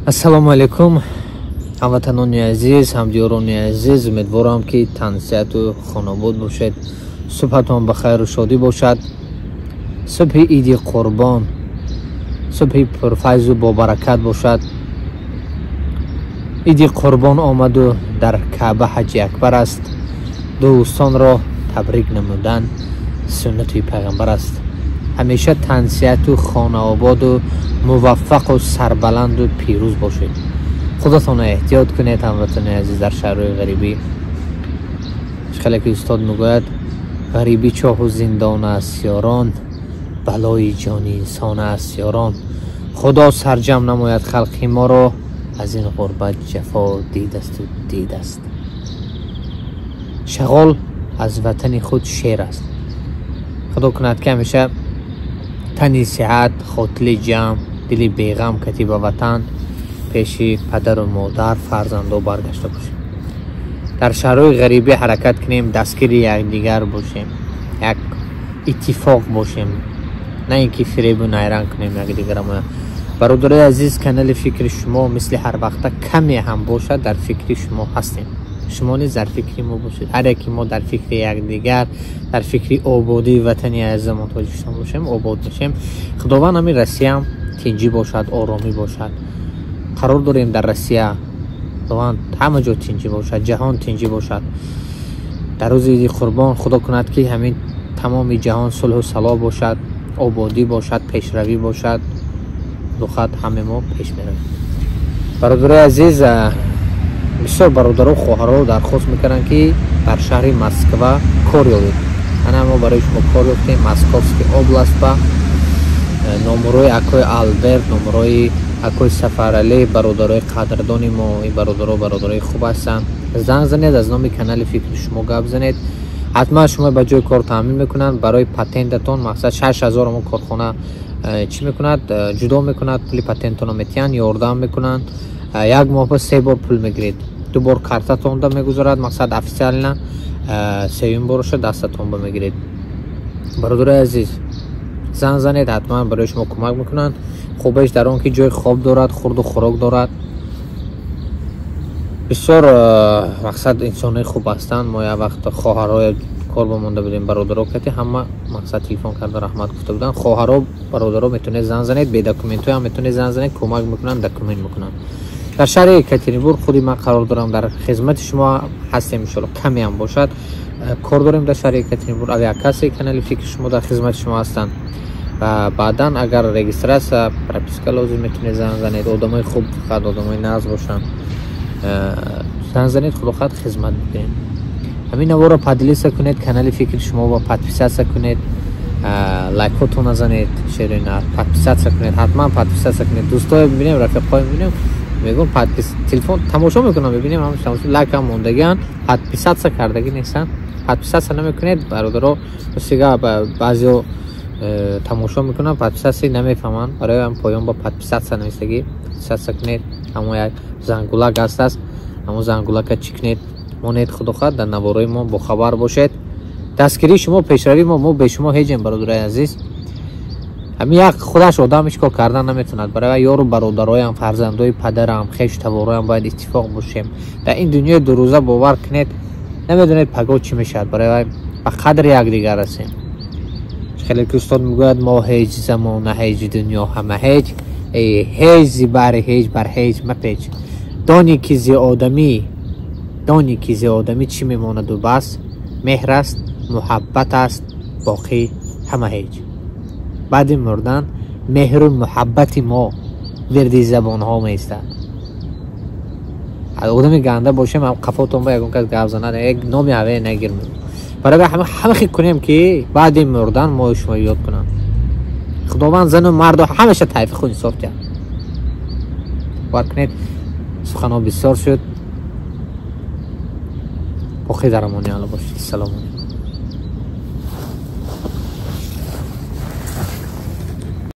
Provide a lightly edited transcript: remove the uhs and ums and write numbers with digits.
Ассалому алайкум, ҳамватанони азиз, ҳамдиёрони азиз. Умедворам, ки тансиҳату хонобод бошед, субҳатон ба хайру шодӣ бошад. Субҳи Иди Қурбон субҳи пурфайзу бобаракат бошад. Иди Қурбон омаду дар Каъба ҳаҷи акбар аст. Дӯстонро табрик намудан суннати пайғамбар аст. Ҳамеша тансиҳату хонаободу муваффақу сарбаланду пирӯз бошед. Худатонро эҳтиёт кунед, ҳамватанони азиз, дар шаҳрҳои ғарибӣ. Хеле ки устод мегӯяд: «Ғарибӣ чоҳу зиндон аст, ёрон, балои ҷони инсон аст, ёрон». Худо сарҷам намояд халқи моро, аз ин ғурбат ҷафо дидасту дидаст. Шағол аз ватани худ шер аст. Худо кунад, ки ҳамеша тани сиҳат, хотили ҷамъ, дили беғам кати ба ватан, пеши падару модар, фарзандо баргашта бошем. Дар шаҳрҳои ғарибӣ ҳаракат кунем, дастгири якдигар бошем, як иттифоқ бошем, на ин ки фиребу найранг кунем якдигарам. Бародарои азиз, канали «Фикри шумо» мисли ҳар вақта каме ҳам бошад, дар фикри шумо ҳастем. Шумо низ дар фикри мо бошед. Ҳар яке мо дар фикри якдигар, дар фикри ободии ватани азизамон Тоҷикистон бошем, обод бошем. Худованд ҳамин Россияам тинҷӣ бошад, оромӣ бошад. Қарор дорем дар Россия. Худованд ҳама ҷо тинҷӣ бошад, ҷаҳон тинҷӣ бошад. Дар рӯзи Иди Қурбон Худо кунад, ки ҳамин тамоми ҷаҳон сулҳу салоҳ бошад, ободӣ бошад, пешравӣ бошад. Духат ҳаме мо пеш меравем. Бародарои азиз, бисёр бародаро, хоҳаро дархост мекарданд, ки дар шаҳри Москва кор ёбед. Ана мо барои шумо кор ёфтем. Московский област ба номерои акои Алберт, номерои акои Сафаралӣ, бародарои қадрдони мо. Ин бародаро бародарои хуб ҳастанд. Занг занед, аз номи канали «Фикри шумо» гап занед. Ҳатман шумо ба ҷои кор таъмин мекунанд. Барои патентатон, мақсад, 6000 мо корхона чӣ мекунад, ҷудо мекунад, пули патентонро метиҳанд, ёрдам мекунанд. Як моҳ ба се бор пул мегиред: ду бор картатонда мегузарад, мақсад, официально, сеюм бороша дастатон ба мегиред. Бародарои азиз, занг занед, ҳатман барои шумо кӯмак мекунанд. Хубеш дар он ки ҷои хоб дорад, хурду хӯрок дорад. Бисёр, мақсад, инсонои хуб ҳастанд. Мо як вақт хоҳарҳои кор бомонда будем, бародаро кати ҳама, мақсад, телефон карда, раҳмат гуфта буданд. Хоҳаро, бародаро, метавонед занг занед, бе документҳоям метавонед занг занед, кӯмак мекунанд, документ мекунанд. Дар шаҳри Екатеринбург худи ман қарор дорам, дар хизмати шумо ҳастем. Иншоалло, каме ҳам бошад, кор дорем дар шаҳри Екатеринбург. Авиакассаи канали «Фикри шумо» дар хизмати шумо ҳастанд. Ва баъдан агар регистрация, прописка лозим, метавонед занг занед. Одамои хуб, фақат одамои нағз бошанд. Занг занед, худо хоҳад, хизмат мекунем. Ҳамин наворо поделиться кунед, канали «Фикри шумо» ва подписаться кунед, лайкҳотона занед, шери нар, подписаться кунед, ҳатман подписаться кунед. Дӯстое мебинем, рафиқҳое мебинем, мегӯм, телефон тамошо мекунам, мебинем, лайкам мондагиан, подписаться кардагӣ нестанд. Подписаться намекунед, бародаро. Ростига, баъзео тамошо мекунанд, подписаться намефаҳманд. Барои ҳам поён ба подписаться навистагӣ, подписаться кунед. Ҳамо як зангулак ҳастааст, ҳамо зангулака чӣ кунед, монед. Худо хоҳад, дар наворои мо бохабар бошед. Дастгирии шумо пешравии мо. Мо бе шумо ҳеҷем, бародарои азиз. Ҳамин як худаш одам ҳеҷ кор кардан наметавонад. Барои ёру бародароям, фарзандои падарам, хешу табороям бояд иттифоқ бошем. Дар ин дунёи дурӯза, бовар кунед, намедонед, пагоҳ чӣ мешавад. Барои ба қадри якдигар расем. Хеле ки устод мегӯяд: «Мо ҳеҷ, замона ҳеҷ, дунё ҳама ҳеҷ, эй ҳеҷ, зи баҳри ҳеҷ бар ҳеҷ мапеч. Дони ки зи одамӣ, дони ки зи одамӣ чӣ мемонаду бас, меҳр аст, муҳаббат аст, боқӣ ҳама ҳеҷ». Баъди мурдан меҳру муҳаббати мо вирди забонҳо меистад. Одами ганда бошем, қафотон ба ягон кас гап занад, як номи ҳаве нагир. Барои ҳама хел кунем, ки баъди мурдан мо шумо ёд кунам. Худованд зану мардо ҳамеша тавфиқу инсоф диҳад. Бовар кунед, суханҳо бисёр шуд. Боқӣ дар амони Алло бошед. Салому алейкум.